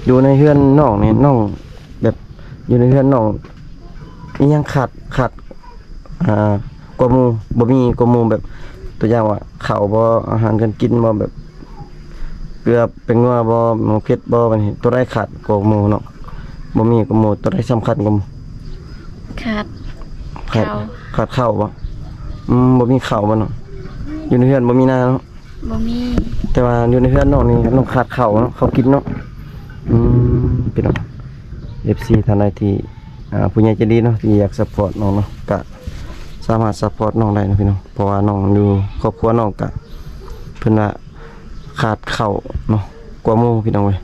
ຢູ່ໃນເຮືອນນ້ອງນີ້ ນ້ອງແບບ ຢູ່ໃນເຮືອນນ້ອງ ອີ່ຫຍັງຂາດ ຂາດ ອ່າ ກວ່າໝູ່ ບໍ່ມີກວ່າໝູ່ ແບບ ຕົວຢ່າງວ່າ ເຂົ້າບໍ່ ອາຫານການກິນບໍ່ ແບບ ເກືອ ແປ້ງນົວບໍ່ ໝາກເຜັດບໍ່ ແບບນີ້ ຕົວໃດຂາດກວ່າໝູ່ເນາະ? ບໍ່ມີກວ່າໝູ່ ຕົວໃດສຳຄັນກວ່າໝູ່? ຂາດ ຂາດ ເຂົ້າ ຂາດເຂົ້າບໍ່? ອືມ ບໍ່ມີເຂົ້າບໍ່ເນາະ? ຢູ່ໃນເຮືອນບໍ່ມີນາເນາະ? ບໍ່ມີ ແຕ່ວ່າຢູ່ໃນເຮືອນນ້ອງນີ້ ນ້ອງຂາດເຂົ້າເນາະ ເຂົ້າກິນເນາະ. ອືມ ພີ່ນ້ອງ ເອັຟຊີ ທ່ານໃດທີ່ ອ່າ ຜູ້ໃຫຍ່ໃຈດີເນາະ ທີ່ຢາກຊັບພອດນ້ອງເນາະ ກະສາມາດຊັບພອດນ້ອງໄດ້ເນາະ ພີ່ນ້ອງ ເພາະວ່ານ້ອງຢູ່ ຄອບຄົວນ້ອງກະ ເພິ່ນວ່າຂາດເຂົ້າເນາະ ກວ່າໝູ່ ພີ່ນ້ອງເອີຍ.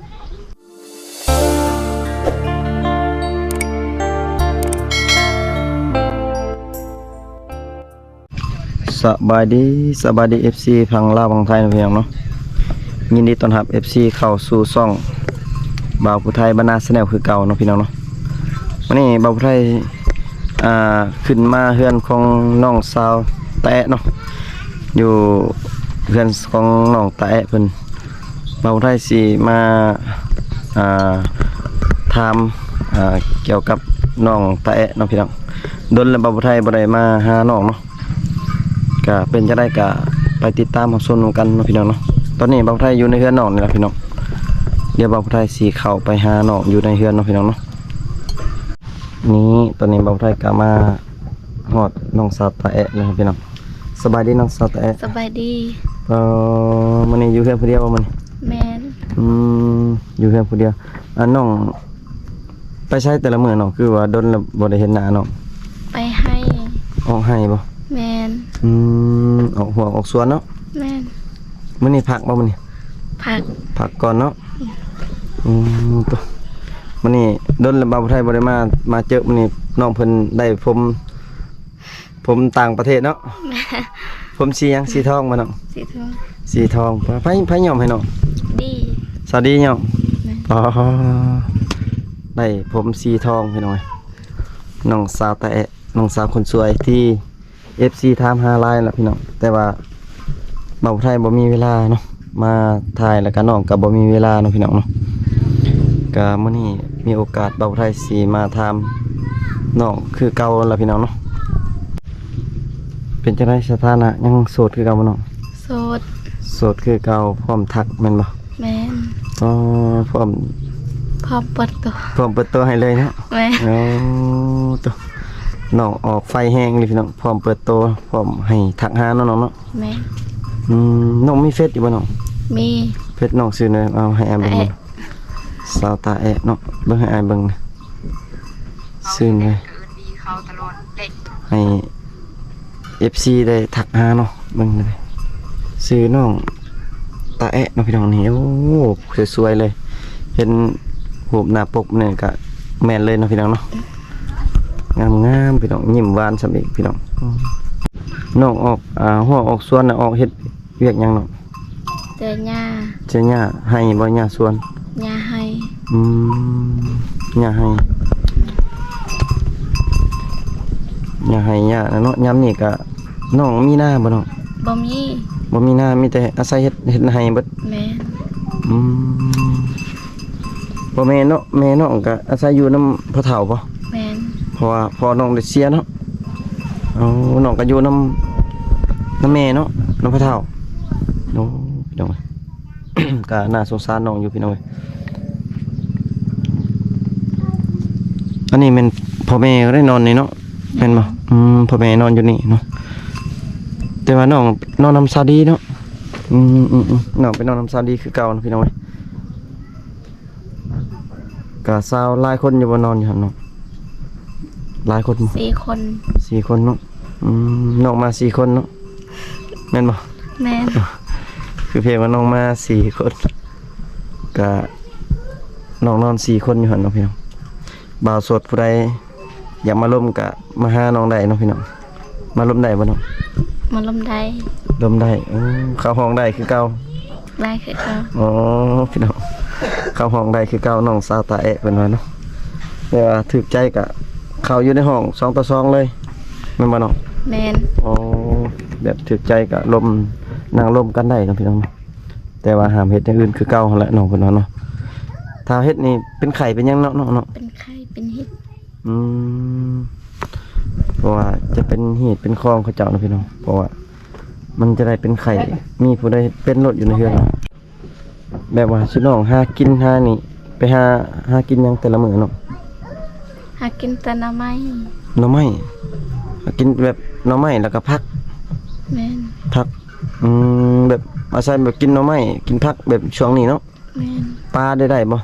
ສະບາຍດີ ສະບາຍດີ ເອັຟຊີ ຝັ່ງລາວຝັ່ງໄທເນາະ ພີ່ນ້ອງເນາະ. ຍິນດີຕ້ອນຮັບ ເອັຟຊີ ເຂົ້າສູ່ຊ່ອງບ່າວຜູ້ໄທບ້ານນາ Channel ຄືເກົ່າເນາະ ພີ່ນ້ອງເນາະ. ມື້ນີ້ບ່າວຜູ້ໄທ ອ່າ ຂຶ້ນມາເຮືອນຂອງນ້ອງສາວຕາແອະເນາະ ຢູ່ເຮືອນຂອງນ້ອງຕາແອະເພິ່ນ. ບ່າວໄທຊິມາ ອ່າ ຖາມ ອ່າ ກ່ຽວກັບນ້ອງຕາແອະເນາະ ພີ່ນ້ອງ. ດົນແລ້ວບ່າວໄທບໍ່ໄດ້ມາຫານ້ອງເນາະ ກະເປັນຈັ່ງໃດກະໄປຕິດຕາມຮັບຊົມນຳກັນເນາະ ພີ່ນ້ອງເນາະ. ຕອນນີ້ບ່າວໄທຢູ່ໃນເຮືອນນ້ອງນີ້ລະ ພີ່ນ້ອງ. ດຽວບ່າວໄທຊິເຂົ້າໄປຫານ້ອງຢູ່ໃນເຮືອນເນາະ ພີ່ນ້ອງເນາະ. ນີ້ ຕອນນີ້ບ່າວໄທກະມາຮອດນ້ອງສາວຕາແອະແລ້ວພີ່ນ້ອງ. ສະບາຍດີນ້ອງສາວຕາແອະ. ສະບາຍດີ. ເອີ ມື້ນີ້ຢູ່ເຮືອນຜູ້ດຽວບໍ່ມື້ນີ້? ແມ່ນ. ອືມ ຢູ່ເຮືອນຜູ້ດຽວ. ອັນ ນ້ອງໄປໃສແຕ່ລະມື້ນ້ອງ ຄືວ່າດົນແລ້ວບໍ່ໄດ້ເຫັນໜ້ານ້ອງ? ໄປໄຮ່. ອອກໄຮ່ບໍ່? ແມ່ນ. ອືມ ອອກຮົ້ວອອກສວນເນາະ? ແມ່ນ. ມື້ນີ້ພັກບໍ່ມື້ນີ້? ພັກ. ພັກກ່ອນເນາະ. ອືມ ໂຕ ມື້ນີ້ດົນແລ້ວບ່າວໄທບໍ່ໄດ້ມາ ມາເຈີມື້ນີ້ ນ້ອງເພິ່ນໄດ້ຜົມ ຜົມຕ່າງປະເທດເນາະ. ແມ່ນ. ຜົມສີຫຍັງ? ສີທອງບໍ່ນ້ອງ? ສີທອງ. ສີທອງ. ໃຜ ໃຜຍ້ອມໃຫ້ນ້ອງ? ດີ. ສາວດີຍ້ອມ. ແມ່ນ. ອໍ ໄດ້ຜົມສີທອງພີ່ນ້ອງເອີຍ. ນ້ອງສາວຕາແອະ ນ້ອງສາວຄົນສວຍທີ່ ເອັຟຊີ ຖາມຫາຫຼາຍລະພີ່ນ້ອງ ແຕ່ວ່າບ່າວໄທບໍ່ມີເວລາເນາະ ມາຖ່າຍ ແລ້ວກະນ້ອງກະບໍ່ມີເວລາເນາະ ພີ່ນ້ອງເນາະ. ກະມື້ນີ້ມີໂອກາດບ່າວໄທຊິມາຖາມນ້ອງຄືເກົ່າລະພີ່ນ້ອງເນາະ. ເປັນຈັ່ງໃດສະຖານະ ຍັງໂສດຄືເກົ່າບໍ່ນ້ອງ? ໂສດ. ໂສດຄືເກົ່າ ພ້ອມທັກແມ່ນບໍ່? ແມ່ນ. ອໍ ພ້ອມ ພ້ອມເປີດໂຕ ພ້ອມເປີດໂຕໃຫ້ເລີຍເນາະ. ແມ່ນ. ໂອ້ ໂຕ ນ້ອງອອກໄຟແຮງເລີຍພີ່ນ້ອງ ພ້ອມເປີດໂຕ ພ້ອມໃຫ້ທັກຫາເນາະນ້ອງເນາະ. ແມ່ນ. ອືມ ນ້ອງມີເຟສຢູ່ບໍ່ນ້ອງ? ມີ. ເຟສນ້ອງຊື່ແນວ ເອົາໃຫ້ອ້າຍເບິ່ງ. ຕາແອະ. ສາວຕາແອະເນາະ ເບິ່ງໃຫ້ອ້າຍເບິ່ງ ຊື່ແນວ ໃຫ້ ເອັຟຊີ ໄດ້ທັກຫາເນາະ ເບິ່ງເລີຍ. ຊື່ນ້ອງຕາແອະເນາະ ພີ່ນ້ອງນີ້. ໂອ້ ສວຍໆເລີຍ ເຫັນຮູບໜ້າປົກນີ້ກະແມ່ນເລີຍເນາະ ພີ່ນ້ອງເນາະ. ງາມໆ ພີ່ນ້ອງ ຍິ້ມຫວານສ່ຳອີກ ພີ່ນ້ອງ. ນ້ອງອອກ ອ່າ ຮົ້ວອອກສວນນະ ອອກເຮັດວຽກຫຍັງນ້ອງ? ເຈີຫຍ້າ. ເຈີຫຍ້າ. ໄຮ່ບໍ່ ຫຍ້າສວນ? ຫຍ້າໄຮ່. ອືມ ຫຍ້າໄຮ່ ຫຍ້າໄຮ່ຫຍ້ານະເນາະ. ຍາມນີ້ກະ ນ້ອງມີນາບໍ່ນ້ອງ? ບໍ່ມີ. ບໍ່ມີນາ ມີແຕ່ອາໄສເຮັດ ເຮັດໄຮ່ເບິດ. ແມ່ນ. ອືມ ພໍ່ແມ່ເນາະ ແມ່ນ້ອງກະອາໄສຢູ່ນຳພໍ່ເຖົ້າບໍ່? ແມ່ນ. ເພາະວ່າພໍ່ນ້ອງໄດ້ເສຍເນາະ. ເອົາ ນ້ອງກະຢູ່ນຳ ນຳແມ່ເນາະ ນຳພໍ່ເຖົ້າ. ໂອ້ ພີ່ນ້ອງເອີຍ ກະໜ້າສົງສານນ້ອງຢູ່ ພີ່ນ້ອງເອີຍ. ອັນນີ້ແມ່ນພໍ່ແມ່ກໍໄດ້ນອນນີ້ເນາະ ແມ່ນບໍ່? ອືມ ພໍ່ແມ່ນອນຢູ່ນີ້ເນາະ ແຕ່ວ່ານ້ອງນອນນຳສາວດີເນາະ. ອືມໆໆ ນ້ອງໄປນອນນຳສາວດີຄືເກົ່າເນາະ ພີ່ນ້ອງເອີຍ. ກະຊາວຫຼາຍຄົນຢູ່ບໍ່ ນອນຢູ່ຫັ້ນເນາະ? ຫຼາຍຄົນບໍ່? ສີ່ຄົນ. ສີ່ຄົນເນາະ. ອືມ ນ້ອງມາສີ່ຄົນເນາະ ແມ່ນບໍ່? ແມ່ນ. ຄືພຽງວ່ານ້ອງມາສີ່ຄົນ ກະນ້ອງນອນສີ່ຄົນຢູ່ຫັ້ນເນາະ ພີ່ນ້ອງ. ບ່າວໂສດຜູ້ໃດ ຢາກມາລົມກະມາຫານ້ອງໄດ້ເນາະ ພີ່ນ້ອງ. ມາລົມໄດ້ບໍ່ນ້ອງ? ມາລົມໄດ້. ລົມໄດ້. ໂອ້ ເຂົ້າຫ້ອງໄດ້ຄືເກົ່າ? ໄດ້ຄືເກົ່າ. ໂອ້ ພີ່ນ້ອງ ເຂົ້າຫ້ອງໄດ້ຄືເກົ່າ ນ້ອງສາວຕາແອະເພິ່ນວ່າເນາະ. ແຕ່ວ່າຖືກໃຈກະເຂົ້າຢູ່ໃນຫ້ອງສອງຕໍ່ສອງເລີຍ ແມ່ນບໍ່ນ້ອງ? ແມ່ນ. ໂອ້ ແບບຖືກໃຈກະລົມ ນັ່ງລົມກັນໄດ້ເນາະ ພີ່ນ້ອງເນາະ. ແຕ່ວ່າຫ້າມເຮັດຢ່າງອື່ນຄືເກົ່າຫັ້ນແຫຼະ ນ້ອງເພິ່ນວ່າເນາະ. ຖ້າເຮັດນີ້ເປັນໄຂ້ເປັນຫຍັງເນາະ ເນາະ ເນາະ? ເປັນໄຂ້ເປັນຮີດ. ອືມ ເພາະວ່າຈະເປັນຮີດເປັນຄອງເຂົາເຈົ້ານະພີ່ນ້ອງ ເພາະວ່າມັນຈະໄດ້ເປັນໄຂ້ ມີຜູ້ໃດເປັນໂລດຢູ່ໃນເຮືອນ. ແບບວ່າຊຸມນ້ອງຫາກິນຫານີ້ ໄປຫາ ຫາກິນຫຍັງແຕ່ລະມື້ເນາະ? ຫາກິນແຕ່ໜໍ່ໄມ້. ໜໍ່ໄມ້ ຫາກິນແບບໜໍ່ໄມ້ ແລ້ວກໍຜັກ. ແມ່ນ. ຜັກ ອືມ ແບບອາໄສແບບກິນໜໍ່ໄມ້ ກິນຜັກແບບຊ່ວງນີ້ເນາະ. ແມ່ນ. ປາໄດ້ ໄດ້ບໍ່?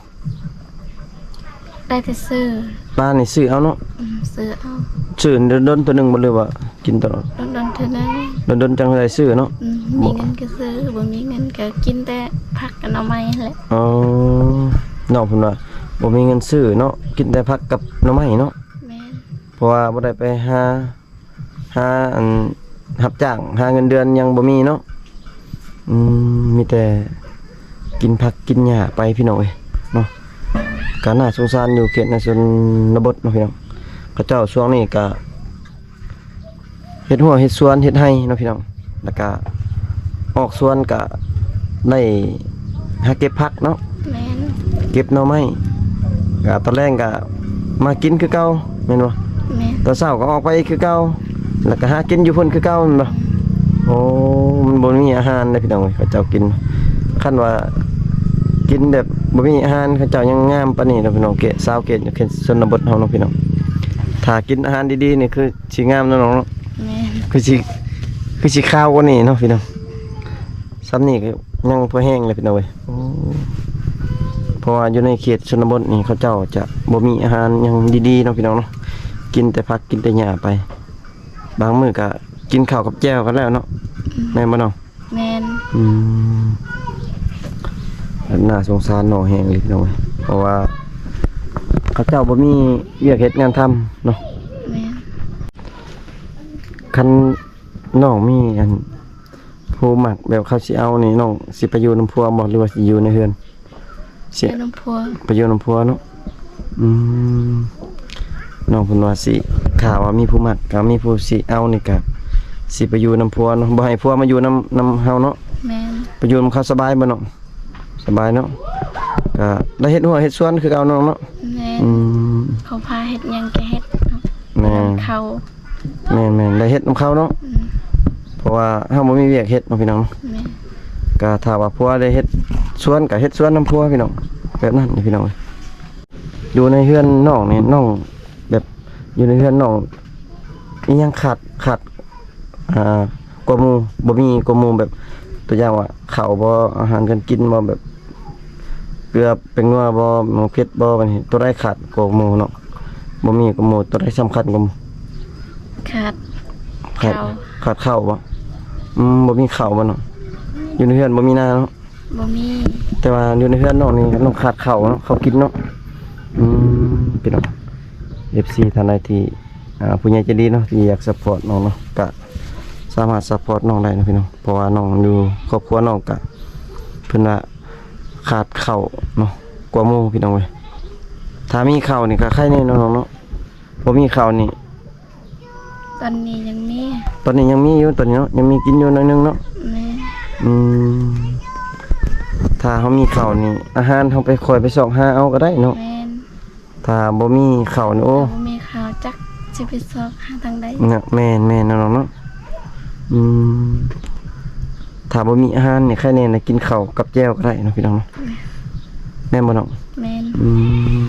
ໄດ້ແຕ່ຊື້. ປານີ້ຊື້ເອົາເນາະ? ອືມ ຊື້ເອົາ. ຊື້ດົນໆເທື່ອໜຶ່ງບໍ່ ຫຼືວ່າກິນຕະຫຼອດ? ດົນໆເທື່ອໜຶ່ງ. ດົນໆຈັ່ງໄດ້ຊື້ເນາະ? ອືມ ມີເງິນກໍຊື້ ບໍ່ມີເງິນກໍກິນແຕ່ຜັກກັບໜໍ່ໄມ້ຫັ້ນແຫຼະ. ອໍ ນ້ອງເພິ່ນວ່າບໍ່ມີເງິນຊື້ເນາະ ກິນແຕ່ຜັກກັບໜໍ່ໄມ້ເນາະ? ແມ່ນ. ເພາະວ່າບໍ່ໄດ້ໄປຫາ ຫາອັນຮັບຈ້າງ ຫາເງິນເດືອນຍັງບໍ່ມີເນາະ. ອືມ ມີແຕ່ກິນຜັກກິນຫຍ້າໄປພີ່ນ້ອງເອີຍເນາະ. ກໍໜ້າສົງສານຢູ່ເຂດໃນຊົນນະບົດເນາະພີ່ນ້ອງ. ເຂົາເຈົ້າຊ່ວງນີ້ກໍເຮັດຮົ້ວເຮັດສວນເຮັດໄຮ່ເນາະພີ່ນ້ອງ ແລ້ວກໍອອກສວນກໍໄດ້ຫາເກັບຜັກເນາະ. ແມ່ນ. ເກັບໜໍ່ໄມ້ ກໍຕອນແລງກໍມາກິນຄືເກົ່າແມ່ນບໍ່? ແມ່ນ. ຕອນເຊົ້າກໍອອກໄປຄືເກົ່າ ແລ້ວກໍຫາກິນຢູ່ພຸ້ນຄືເກົ່າແມ່ນບໍ່? ອືມ. ໂອ້ ມັນບໍ່ມີອາຫານເດ້ພີ່ນ້ອງເອີຍ ເຂົາເຈົ້າກິນ ຄັນວ່າກິນແບບບໍ່ມີອາຫານ ເຂົາເຈົ້າຍັງງາມປານນີ້ເນາະພີ່ນ້ອງ. ເຂດ ຊາວເຂດ ເຂດຊົນນະບົດເຮົາເນາະພີ່ນ້ອງ ຖ້າກິນອາຫານດີໆນີ້ຄືຊິງາມເນາະນ້ອງເນາະ. ແມ່ນ. ຄືຊິ ຄືຊິຂາວກວ່ານີ້ເນາະພີ່ນ້ອງ. ຊ່ຳນີ້ກໍຍັງພໍແຮງແຫຼະພີ່ນ້ອງເອີຍ. ໂອ້ ເພາະວ່າຢູ່ໃນເຂດຊົນນະບົດນີ້ ເຂົາເຈົ້າຈະບໍ່ມີອາຫານຫຍັງດີໆເນາະພີ່ນ້ອງເນາະ ກິນແຕ່ຜັກກິນແຕ່ຫຍ້າໄປ ບາງມື້ກໍກິນເຂົ້າກັບແຈ່ວກໍແລ້ວເນາະ. ອືມ. ແມ່ນບໍ່ນ້ອງ? ແມ່ນ. ອືມ ໜ້າສົງສານນ້ອງແຮງເລີຍພີ່ນ້ອງເອີຍ ເພາະວ່າເຂົາເຈົ້າບໍ່ມີວຽກເຮັດງານທຳເນາະ. ແມ່ນ. ຄັນນ້ອງມີອັນ ຜູ້ມັກແບບເຂົາຊິເອົານີ້ ນ້ອງຊິໄປຢູ່ນຳຜົວບໍ່ ຫຼືວ່າຊິຢູ່ໃນເຮືອນ? ຊິຢູ່ນຳຜົວ. ໄປຢູ່ນຳຜົວເນາະ. ອືມ ນ້ອງເພິ່ນວ່າຊິ ຖ້າວ່າມີຜູ້ມັກ ຖ້າມີຜູ້ຊິເອົານີ້ກະຊິໄປຢູ່ນຳຜົວເນາະ ບໍ່ໃຫ້ຜົວມາຢູ່ນຳ ນຳເຮົາເນາະ. ແມ່ນ. ໄປຢູ່ນຳເຂົາສະບາຍບໍ່ນ້ອງ? ສະບາຍເນາະ ກະໄດ້ເຮັດຮົ້ວເຮັດສວນຄືເກົ່າເນາະ. ແມ່ນ. ອືມ ເຂົາພາເຮັດຫຍັງກະເຮັດເນາະ. ແມ່ນ. ນຳເຂົາ. ແມ່ນໆ ໄດ້ເຮັດນຳເຂົາເນາະ. ອືມ ເພາະວ່າເຮົາບໍ່ມີວຽກເຮັດເນາະພີ່ນ້ອງເນາະ. ແມ່ນ. ກະຖ້າວ່າຜົວໄດ້ເຮັດສວນ ກະເຮັດສວນນຳຜົວພີ່ນ້ອງ ແບບນັ້ນພີ່ນ້ອງ. ຢູ່ໃນເຮືອນນ້ອງນີ້ ນ້ອງແບບ ຢູ່ໃນເຮືອນນ້ອງ ອີ່ຫຍັງຂາດ ຂາດ ອ່າ ກວ່າໝູ່ ບໍ່ມີກວ່າໝູ່ ແບບ ຕົວຢ່າງວ່າເຂົ້າບໍ່ ອາຫານການກິນບໍ່ ແບບ ເກືອແປ້ງນົວບໍ່ ໝາກເຜັດບໍ່ ບາດນີ້ຕົວໃດຂາດກວ່າໝູ່ເນາະ? ບໍ່ມີກວ່າໝູ່ ຕົວໃດສຳຄັນກວ່າໝູ່? ຂາດ ຂາດ ເຂົ້າ ຂາດເຂົ້າບໍ່? ອືມ ບໍ່ມີເຂົ້າບໍ່ນ້ອງ? ຢູ່ໃນເຮືອນບໍ່ມີນາເນາະ? ບໍ່ມີ. ແຕ່ວ່າຢູ່ໃນເຮືອນນ້ອງນີ້ ນ້ອງຂາດເຂົ້າເນາະ ເຂົ້າກິນເນາະ. ອືມ ພີ່ນ້ອງ ເອັຟຊີ ທ່ານໃດທີ່ ອ່າ ຜູ້ໃຫຍ່ໃຈດີເນາະ ທີ່ຢາກຊັບພອດນ້ອງເນາະ ກະສາມາດຊັບພອດນ້ອງໄດ້ເນາະພີ່ນ້ອງ ເພາະວ່ານ້ອງຢູ່ ຄອບຄົວນ້ອງກະ ເພິ່ນວ່າຂາດເຂົ້າເນາະ ກວ່າໝູ່ພີ່ນ້ອງເອີຍ. ຖ້າມີເຂົ້ານີ້ກະໄຄແນ່ເນາະນ້ອງເນາະ ບໍ່ມີເຂົ້ານີ້ ຕອນນີ້ຍັງມີ ຕອນນີ້ຍັງມີຢູ່ ຕອນນີ້ເນາະ ຍັງມີກິນຢູ່ໜ້ອຍໜຶ່ງເນາະ. ແມ່ນ. ອືມ ຖ້າເຮົາມີເຂົ້ານີ້ ອາຫານເຮົາໄປ ຄ່ອຍໄປຊອກຫາເອົາກໍໄດ້ເນາະ. ແມ່ນ. ຖ້າບໍ່ມີເຂົ້ານີ້ ໂອ້ ຖ້າບໍ່ມີເຂົ້າ ຈັກຊິໄປຊອກຫາທາງໃດເນາະ. ແມ່ນໆ ເນາະນ້ອງເນາະ. ອືມ ຖ້າບໍ່ມີອາຫານນີ້ ໃຄແນ່ນະ ກິນເຂົ້າກັບແຈ່ວກໍໄດ້ເນາະ ພີ່ນ້ອງເນາະ. ແມ່ນ. ແມ່ນບໍ່ນ້ອງ? ແມ່ນ. ອືມ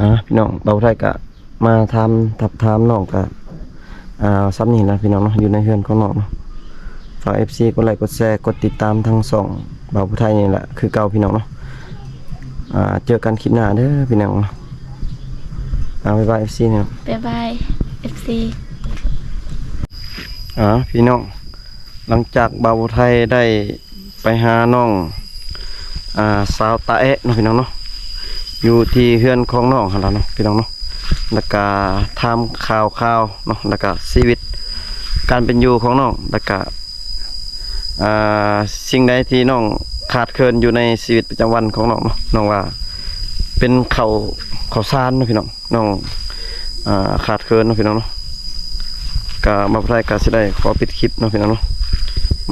ອ່າ ພີ່ນ້ອງ ບ່າວໄທກະ ມາຖາມ ທັກຖາມນ້ອງກະ ອ່າ ສ່ຳນີ້ລະພີ່ນ້ອງເນາະ ຢູ່ໃນເຮືອນຂອງນ້ອງເນາະ. ຝາກເອັຟຊີກົດໄລກົດແຊ ກົດຕິດຕາມທາງຊ່ອງບ່າວຜູ້ໄທນີ້ລະຄືເກົ່າພີ່ນ້ອງເນາະ. ອ່າ ເຈີກັນຄລິບໜ້າເດີພີ່ນ້ອງເນາະ. ອ່າ ບາຍບາຍເອັຟຊີເນາະ. ບາຍບາຍເອັຟຊີ. ອ່າ ພີ່ນ້ອງ ຫຼັງຈາກບ່າວຜູ້ໄທໄດ້ ໄປຫານ້ອງ ອ່າ ສາວຕາແອະເນາະ ພີ່ນ້ອງເນາະ ຢູ່ທີ່ເຮືອນຂອງນ້ອງຫັ້ນລະເນາະ ພີ່ນ້ອງເນາະ. ແລ້ວກະຖາມຂ່າວໆເນາະ ແລ້ວກະຊີວິດການເປັນຢູ່ຂອງນ້ອງ ແລ້ວກະ ອ່າ ສິ່ງໃດທີ່ນ້ອງຂາດເຂີນຢູ່ໃນຊີວິດປະຈຳວັນຂອງນ້ອງເນາະ. ນ້ອງວ່າເປັນເຂົ້າ ເຂົ້າສານເນາະ ພີ່ນ້ອງ. ນ້ອງ ອ່າ ຂາດເຂີນເນາະ ພີ່ນ້ອງເນາະ. ກະ ບ່າວຜູ້ໄທກະຊິໄດ້ຂໍປິດຄລິບເນາະ ພີ່ນ້ອງເນາະ.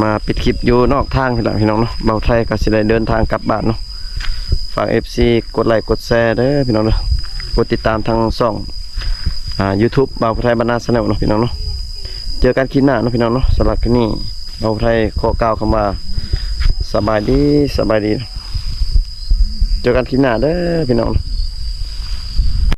ມາປິດຄລິບຢູ່ນອກທາງນີ້ແຫຼະພີ່ນ້ອງເນາະ. ບ່າວໄທກໍຊິໄດ້ເດີນທາງກັບບ້ານເນາະ. ຝາກເອັຟຊີກົດໄລກົດແຊເດີພີ່ນ້ອງເດີ, ກົດຕິດຕາມທາງຊ່ອງ ອ່າ ຢູທູບ ບ່າວໄທບ້ານນາ Channel ເນາະພີ່ນ້ອງເນາະ. ເຈີກັນຄລິບໜ້າເນາະພີ່ນ້ອງເນາະ. ສຳລັບຄລິບນີ້ ບ່າວໄທຂໍກ່າວຄຳວ່າ ສະບາຍດີ ສະບາຍດີ. ເຈີກັນຄລິບໜ້າເດີພີ່ນ້ອງ.